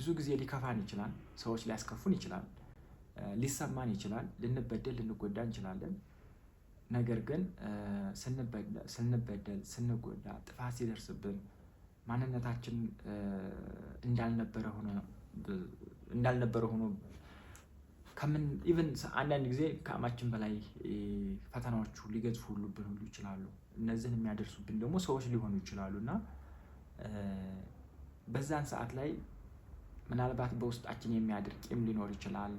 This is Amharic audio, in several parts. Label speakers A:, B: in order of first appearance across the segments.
A: ብዙ ጊዜ ሊከፋን ይችላል፣ ሰዎች ሊያስከፉን ይችላል፣ ሊሰማን ይችላል፣ ልንበደል ልንጎዳ እንችላለን። ነገር ግን ስንበደል ስንጎዳ ጥፋት ሲደርስብን ማንነታችን እንዳልነበረ ሆኖ ከምን even አንዳንድ ጊዜ ከአቅማችን በላይ ፈተናዎቹ ሊገዝፉ ሁሉብን ሁሉ ይችላሉ። እነዚህን የሚያደርሱብን ደግሞ ሰዎች ሊሆኑ ይችላሉ። እና በዛን ሰዓት ላይ ምናልባት በውስጣችን የሚያድር ቂም ሊኖር ይችላል፣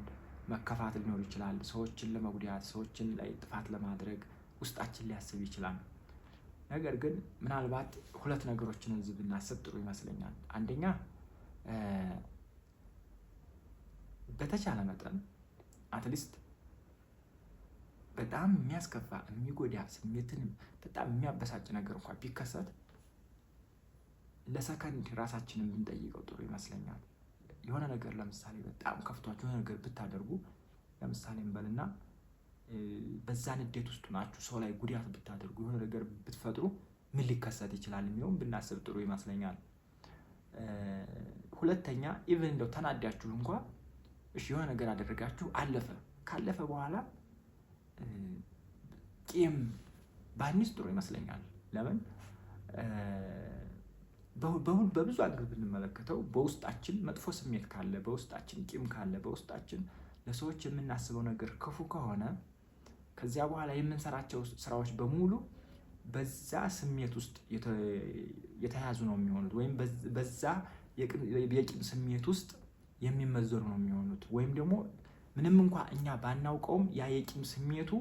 A: መከፋት ሊኖር ይችላል፣ ሰዎችን ለመጉዳት ሰዎችን ላይ ጥፋት ለማድረግ ውስጣችን ሊያስብ ይችላል። ነገር ግን ምናልባት ሁለት ነገሮችን እዚህ ብናስብ ጥሩ ይመስለኛል። አንደኛ፣ በተቻለ መጠን at least በጣም የሚያስከፋ፣ የሚጎዳ፣ ስሜትን በጣም የሚያበሳጭ ነገር እንኳን ቢከሰት ለሰከንድ ራሳችንን ብንጠይቀው ጥሩ ይመስለኛል። የሆነ ነገር ለምሳሌ በጣም ከፍቷችሁ የሆነ ነገር ብታደርጉ፣ ለምሳሌ እንበልና በዛ ንዴት ውስጥ ናችሁ፣ ሰው ላይ ጉዳት ብታደርጉ፣ የሆነ ነገር ብትፈጥሩ ምን ሊከሰት ይችላል የሚለውን ብናስብ ጥሩ ይመስለኛል። ሁለተኛ፣ even እንደው ተናዳችሁ እንኳ እሺ የሆነ ነገር አደረጋችሁ፣ አለፈ። ካለፈ በኋላ ቂም ባንይዝ ጥሩ ይመስለኛል። ለምን በብዙ angle ብንመለከተው በውስጣችን መጥፎ ስሜት ካለ፣ በውስጣችን ቂም ካለ፣ በውስጣችን ለሰዎች የምናስበው ነገር ክፉ ከሆነ ከዚያ በኋላ የምንሰራቸው ስራዎች በሙሉ በዛ ስሜት ውስጥ የተያዙ ነው የሚሆኑት፣ ወይም በዛ የቂም ስሜት ውስጥ የሚመዘኑ ነው የሚሆኑት። ወይም ደግሞ ምንም እንኳ እኛ ባናውቀውም ያ የቂም ስሜቱ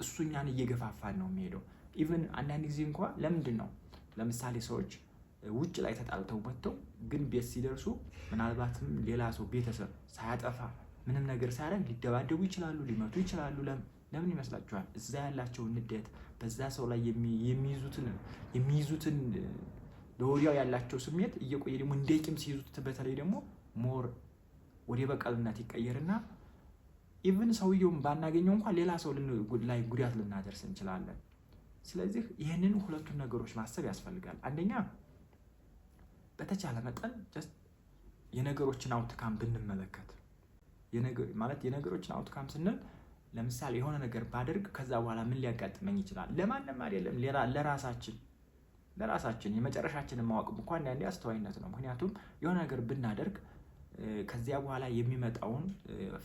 A: እሱ እኛን እየገፋፋን ነው የሚሄደው። Even አንዳንድ ጊዜ እንኳ ለምንድን ነው ለምሳሌ ሰዎች ውጭ ላይ ተጣልተው መጥተው ግን ቤት ሲደርሱ ምናልባትም ሌላ ሰው ቤተሰብ ሳያጠፋ ምንም ነገር ሳያደርግ ሊደባደቡ ይችላሉ፣ ሊመቱ ይችላሉ። ለምን ይመስላችኋል? እዛ ያላቸውን ንዴት፣ በዛ ሰው ላይ የሚይዙትን ለወዲያው ያላቸው ስሜት እየቆየ ደግሞ እንደ ቂም ሲይዙት በተለይ ደግሞ more ወደ በቀልነት ይቀየርና even ሰውየውን ባናገኘው እንኳን ሌላ ሰው ላይ ጉዳት ልናደርስ እንችላለን። ስለዚህ ይህንን ሁለቱን ነገሮች ማሰብ ያስፈልጋል። አንደኛ፣ በተቻለ መጠን just የነገሮችን outcome ብንመለከት፣ ማለት የነገሮችን outcome ስንል ለምሳሌ የሆነ ነገር ባደርግ ከዛ በኋላ ምን ሊያጋጥመኝ ይችላል? ለማንም አይደለም፣ ለራሳችን የመጨረሻችንን ማወቅ እንኳ አንዳንዴ አስተዋይነት ነው። ምክንያቱም የሆነ ነገር ብናደርግ ከዚያ በኋላ የሚመጣውን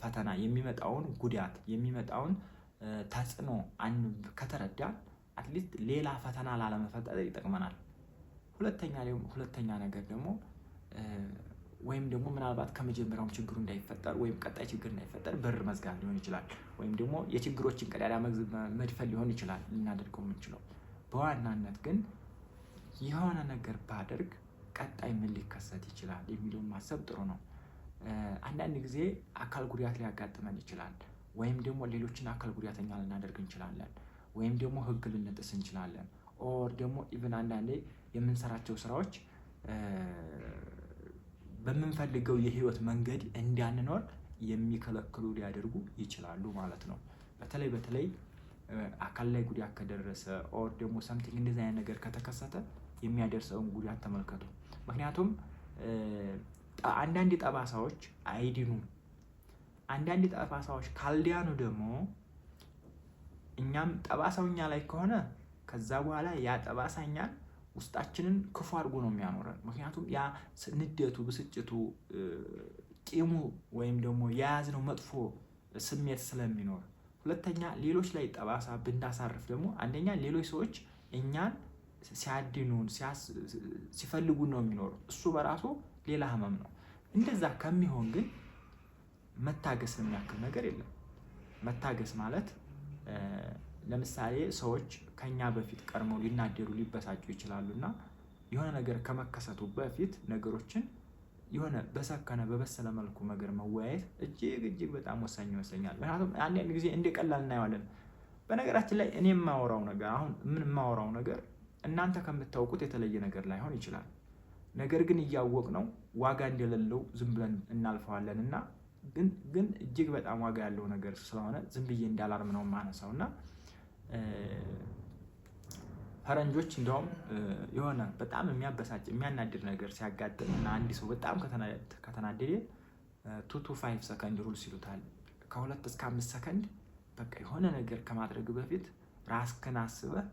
A: ፈተና፣ የሚመጣውን ጉዳት፣ የሚመጣውን ተጽዕኖ ከተረዳን at least ሌላ ፈተና ላለመፈጠር ይጠቅመናል። ሁለተኛ ነገር ደግሞ ወይም ደግሞ ምናልባት ከመጀመሪያውም ችግሩ እንዳይፈጠር ወይም ቀጣይ ችግር እንዳይፈጠር በር መዝጋት ሊሆን ይችላል። ወይም ደግሞ የችግሮችን ቀዳዳ መድፈን ሊሆን ይችላል ልናደርገው የምንችለው። በዋናነት ግን የሆነ ነገር ባደርግ ቀጣይ ምን ሊከሰት ይችላል የሚለውን ማሰብ ጥሩ ነው። አንዳንድ ጊዜ አካል ጉዳት ሊያጋጥመን ይችላል። ወይም ደግሞ ሌሎችን አካል ጉዳተኛ ልናደርግ እንችላለን። ወይም ደግሞ ህግ ልንጥስ እንችላለን። Or ደግሞ even አንዳንዴ የምንሰራቸው ስራዎች በምንፈልገው የህይወት መንገድ እንዳንኖር የሚከለክሉ ሊያደርጉ ይችላሉ ማለት ነው። በተለይ በተለይ አካል ላይ ጉዳት ከደረሰ or ደግሞ something እንደዚህ አይነት ነገር ከተከሰተ የሚያደርሰውን ጉዳት ተመልከቱ። ምክንያቱም አንዳንድ ጠባሳዎች አይድኑም። አንዳንድ ጠባሳዎች ካልዳኑ ደግሞ እኛም ጠባሳው እኛ ላይ ከሆነ ከዛ በኋላ ያ ጠባሳ እኛን ውስጣችንን ክፉ አድርጎ ነው የሚያኖረን። ምክንያቱም ያ ንዴቱ፣ ብስጭቱ፣ ቂሙ ወይም ደግሞ የያዝነው መጥፎ ስሜት ስለሚኖር። ሁለተኛ፣ ሌሎች ላይ ጠባሳ ብናሳርፍ ደግሞ አንደኛ ሌሎች ሰዎች እኛን ሲያድኑን ሲፈልጉን ነው የሚኖሩ። እሱ በራሱ ሌላ ህመም ነው። እንደዛ ከሚሆን ግን መታገስ የሚያክል ነገር የለም። መታገስ ማለት ለምሳሌ ሰዎች ከኛ በፊት ቀድመው ሊናደዱ ሊበሳጩ ይችላሉ። እና የሆነ ነገር ከመከሰቱ በፊት ነገሮችን የሆነ በሰከነ በበሰለ መልኩ ነገር መወያየት እጅግ እጅግ በጣም ወሳኝ ይመስለኛል። ምክንያቱም አንዳንድ ጊዜ እንደ ቀላል እናየዋለን። በነገራችን ላይ እኔ የማወራው ነገር፣ አሁን ምን የማወራው ነገር እናንተ ከምታውቁት የተለየ ነገር ላይሆን ይችላል። ነገር ግን እያወቅነው ዋጋ እንደሌለው ዝም ብለን እናልፈዋለን። እና ግን እጅግ በጣም ዋጋ ያለው ነገር ስለሆነ ዝም ብዬ እንደ alarm ነው የማነሳው። እና ፈረንጆች እንዲያውም የሆነ በጣም የሚያበሳጭ የሚያናድድ ነገር ሲያጋጥም እና አንድ ሰው በጣም ከተናደደ 2 to 5 second rules ይሉታል። ከ2 እስከ 5 ሰከንድ በቃ የሆነ ነገር ከማድረግ በፊት ራስህን አስበህ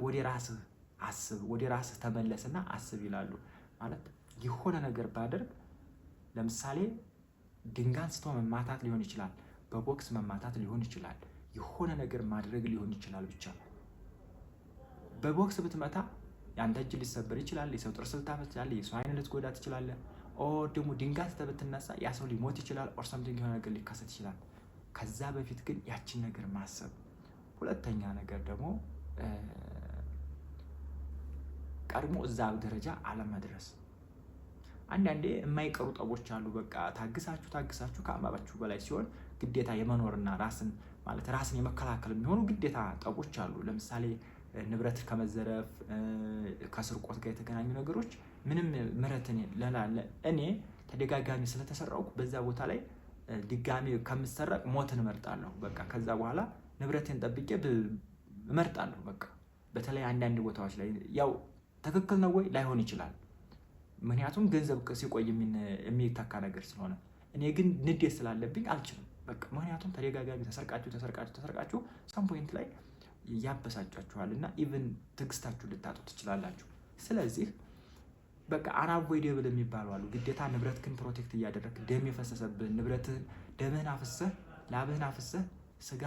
A: ወደ ራስህ አስብ፣ ወደ ራስህ ተመለስና አስብ ይላሉ። ማለት የሆነ ነገር ባደርግ፣ ለምሳሌ ድንጋይ አንስቶ መማታት ሊሆን ይችላል፣ በቦክስ መማታት ሊሆን ይችላል፣ የሆነ ነገር ማድረግ ሊሆን ይችላል። ብቻ በቦክስ ብትመታ የአንተ እጅ ሊሰበር ይችላል፣ የሰው ጥርስ ልታፈስ ትችላለህ፣ የሰው አይን ልትጎዳ ትችላለህ። Or ደግሞ ድንጋይ አንስተህ ብትነሳ ያ ሰው ሊሞት ይችላል። Or something የሆነ ነገር ሊከሰት ይችላል። ከዛ በፊት ግን ያችን ነገር ማሰብ። ሁለተኛ ነገር ደግሞ ቀድሞ እዛ ደረጃ አለመድረስ። አንዳንዴ የማይቀሩ ጠቦች አሉ። በቃ ታግሳችሁ ታግሳችሁ ከአቅማችሁ በላይ ሲሆን ግዴታ የመኖርና ራስን ማለት ራስን የመከላከል የሚሆኑ ግዴታ ጠቦች አሉ። ለምሳሌ ንብረት ከመዘረፍ፣ ከስርቆት ጋር የተገናኙ ነገሮች ምንም ምህረትን እኔ ተደጋጋሚ ስለተሰረቅኩ በዛ ቦታ ላይ ድጋሚ ከምሰረቅ ሞትን እመርጣለሁ። በቃ ከዛ በኋላ ንብረቴን ጠብቄ እመርጣለሁ። በቃ በተለይ አንዳንድ ቦታዎች ላይ ያው ትክክል ነው ወይ ላይሆን ይችላል። ምክንያቱም ገንዘብ ሲቆይ የሚተካ ነገር ስለሆነ፣ እኔ ግን ንዴት ስላለብኝ አልችልም። በቃ ምክንያቱም ተደጋጋሚ ተሰርቃችሁ ተሰርቃችሁ ተሰርቃችሁ some point ላይ ያበሳጫችኋል እና even ትዕግስታችሁ ልታጡ ትችላላችሁ። ስለዚህ በቃ unavoidable የሚባሉ አሉ። ግዴታ ንብረትህን protect እያደረግክ ደም የፈሰሰብህን ንብረትህን፣ ደምህን አፍሰህ፣ ላብህን አፍሰህ፣ ስጋ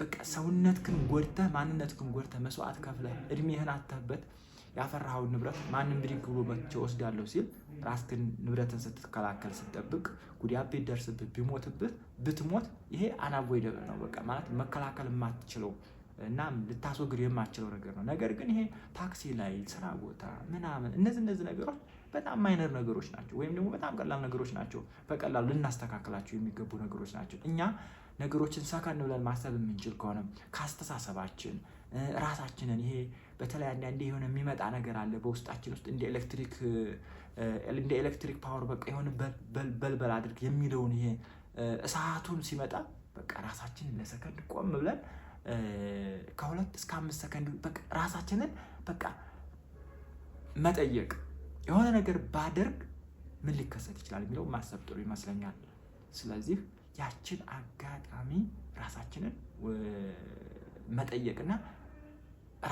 A: በቃ ሰውነትህን ጎድተህ፣ ማንነትህን ጎድተህ፣ መስዋዕት ከፍለህ፣ እድሜህን አጥተህበት ያፈራኸውን ንብረት ማንም ብድግ ብሎ መጥቼ ወስዳለሁ ሲል ራስህን ንብረትን ስትከላከል ስትጠብቅ ጉዳት ቢደርስብህ፣ ቢሞትብህ፣ ብትሞት ይሄ unavoidable ነው። በቃ ማለት መከላከል የማትችለው እና ልታስወግድ የማትችለው ነገር ነው። ነገር ግን ይሄ ታክሲ ላይ፣ ስራ ቦታ ምናምን እነዚህ እነዚህ ነገሮች በጣም minor ነገሮች ናቸው፣ ወይም ደግሞ በጣም ቀላል ነገሮች ናቸው። በቀላሉ ልናስተካክላቸው የሚገቡ ነገሮች ናቸው። እኛ ነገሮችን ሰከን ብለን ማሰብ የምንችል ከሆነ ከአስተሳሰባችን ራሳችንን ይሄ በተለይ አንዳንዴ የሆነ የሚመጣ ነገር አለ በውስጣችን ውስጥ እንደ ኤሌክትሪክ power በቃ የሆነ በልበል አድርግ የሚለውን ይሄ እሳቱን ሲመጣ በቃ ራሳችንን ለሰከንድ ቆም ብለን ከ2 እስከ 5 ሰከንድ በቃ ራሳችንን በቃ መጠየቅ፣ የሆነ ነገር ባደርግ ምን ሊከሰት ይችላል የሚለው ማሰብ ጥሩ ይመስለኛል። ስለዚህ ያችን አጋጣሚ ራሳችንን መጠየቅና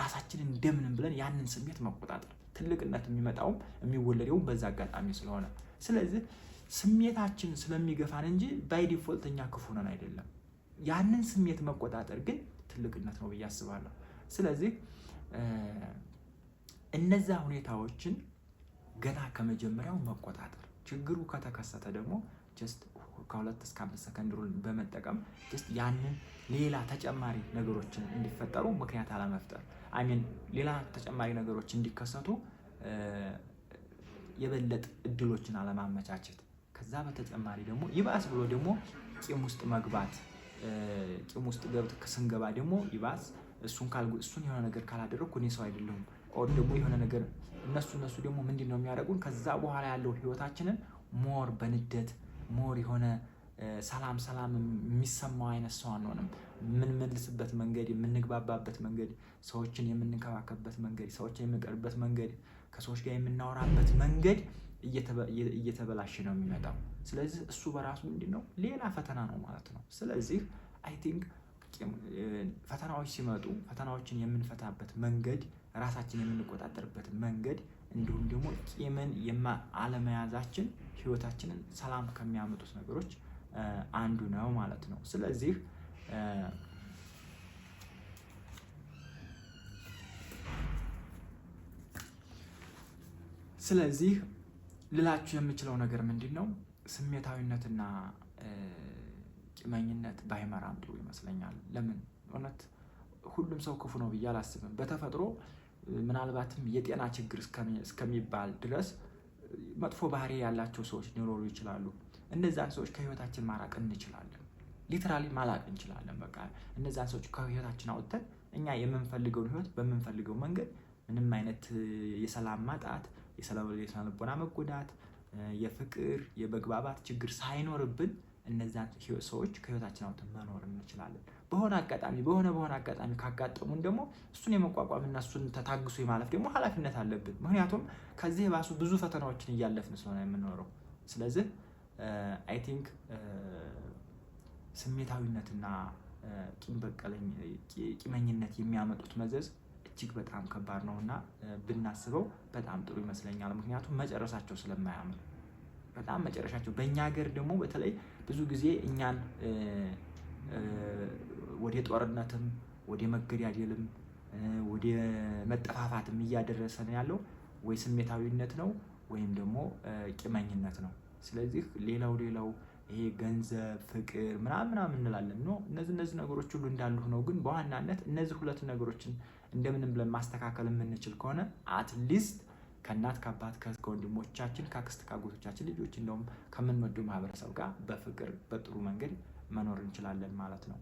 A: ራሳችንን እንደምንም ብለን ያንን ስሜት መቆጣጠር፣ ትልቅነት የሚመጣውም የሚወለደውም በዛ አጋጣሚ ስለሆነ፣ ስለዚህ ስሜታችን ስለሚገፋን እንጂ by default እኛ ክፉ ነን አይደለም። ያንን ስሜት መቆጣጠር ግን ትልቅነት ነው ብዬ አስባለሁ። ስለዚህ እነዛ ሁኔታዎችን ገና ከመጀመሪያው መቆጣጠር፣ ችግሩ ከተከሰተ ደግሞ just ከ2 እስከ 5 ሰከንድ rule በመጠቀም just ያንን ሌላ ተጨማሪ ነገሮችን እንዲፈጠሩ ምክንያት አለመፍጠር፣ I mean ሌላ ተጨማሪ ነገሮች እንዲከሰቱ የበለጠ እድሎችን አለማመቻቸት። ከዛ በተጨማሪ ደግሞ ይባስ ብሎ ደግሞ ቂም ውስጥ መግባት፣ ቂም ውስጥ ገብት ስንገባ ደግሞ ይባስ እሱን የሆነ ነገር ካላደረግኩ እኔ ሰው አይደለሁም or ደግሞ የሆነ ነገር እነሱ ደግሞ ምንድን ነው የሚያደርጉን? ከዛ በኋላ ያለው ህይወታችንን more በንዴት፣ more የሆነ ሰላም ሰላም የሚሰማው አይነት ሰው አንሆንም። የምንመልስበት መንገድ፣ የምንግባባበት መንገድ፣ ሰዎችን የምንንከባከብበት መንገድ፣ ሰዎችን የምንቀርብበት መንገድ፣ ከሰዎች ጋር የምናወራበት መንገድ እየተበላሸ ነው የሚመጣው። ስለዚህ እሱ በራሱ ምንድን ነው ሌላ ፈተና ነው ማለት ነው። ስለዚህ I think ፈተናዎች ሲመጡ ፈተናዎችን የምንፈታበት መንገድ፣ ራሳችን የምንቆጣጠርበት መንገድ፣ እንዲሁም ደግሞ ቂምን አለመያዛችን ህይወታችንን ሰላም ከሚያመጡት ነገሮች አንዱ ነው ማለት ነው። ስለዚህ ልላችሁ የምችለው ነገር ምንድን ነው? ስሜታዊነትና ቂመኝነት ባይመራን ጥሩ ይመስለኛል። ለምን እውነት ሁሉም ሰው ክፉ ነው ብዬ አላስብም። በተፈጥሮ ምናልባትም የጤና ችግር እስከሚባል ድረስ መጥፎ ባህሪ ያላቸው ሰዎች ሊኖሩ ይችላሉ። እነዛን ሰዎች ከህይወታችን ማራቅ እንችላለን። Literally ማራቅ እንችላለን። በቃ እነዛን ሰዎች ከህይወታችን አውጥተን እኛ የምንፈልገውን ህይወት በምንፈልገው መንገድ ምንም አይነት የሰላም ማጣት፣ የስነ ልቦና መጎዳት፣ የፍቅር የመግባባት ችግር ሳይኖርብን እነዛን ሰዎች ከህይወታችን አውጥተን መኖር እንችላለን። በሆነ አጋጣሚ በሆነ አጋጣሚ ካጋጠሙን ደግሞ እሱን የመቋቋምና እሱን ተታግሶ የማለፍ ደግሞ ኃላፊነት አለብን። ምክንያቱም ከዚህ የባሱ ብዙ ፈተናዎችን እያለፍን ስለሆነ የምንኖረው። ስለዚህ I think ስሜታዊነትና ቂም ቂመኝነት የሚያመጡት መዘዝ እጅግ በጣም ከባድ ነው እና ብናስበው በጣም ጥሩ ይመስለኛል። ምክንያቱም መጨረሻቸው ስለማያምር፣ በጣም መጨረሻቸው በእኛ ሀገር ደግሞ በተለይ ብዙ ጊዜ እኛን ወደ ጦርነትም፣ ወደ መገዳደልም፣ ወደ መጠፋፋትም እያደረሰን ያለው ወይ ስሜታዊነት ነው ወይም ደግሞ ቂመኝነት ነው። ስለዚህ ሌላው ሌላው ይሄ ገንዘብ፣ ፍቅር ምናምን ምናምን እንላለን። No፣ እነዚህ ነገሮች ሁሉ እንዳሉ ሆነው ግን በዋናነት እነዚህ ሁለት ነገሮችን እንደምንም ብለን ማስተካከል የምንችል ከሆነ at least ከእናት፣ ከአባት፣ ከወንድሞቻችን፣ ከአክስት፣ ከአጎቶቻችን ልጆች፣ እንደውም ከምንወደው ማህበረሰብ ጋር በፍቅር በጥሩ መንገድ መኖር እንችላለን ማለት ነው።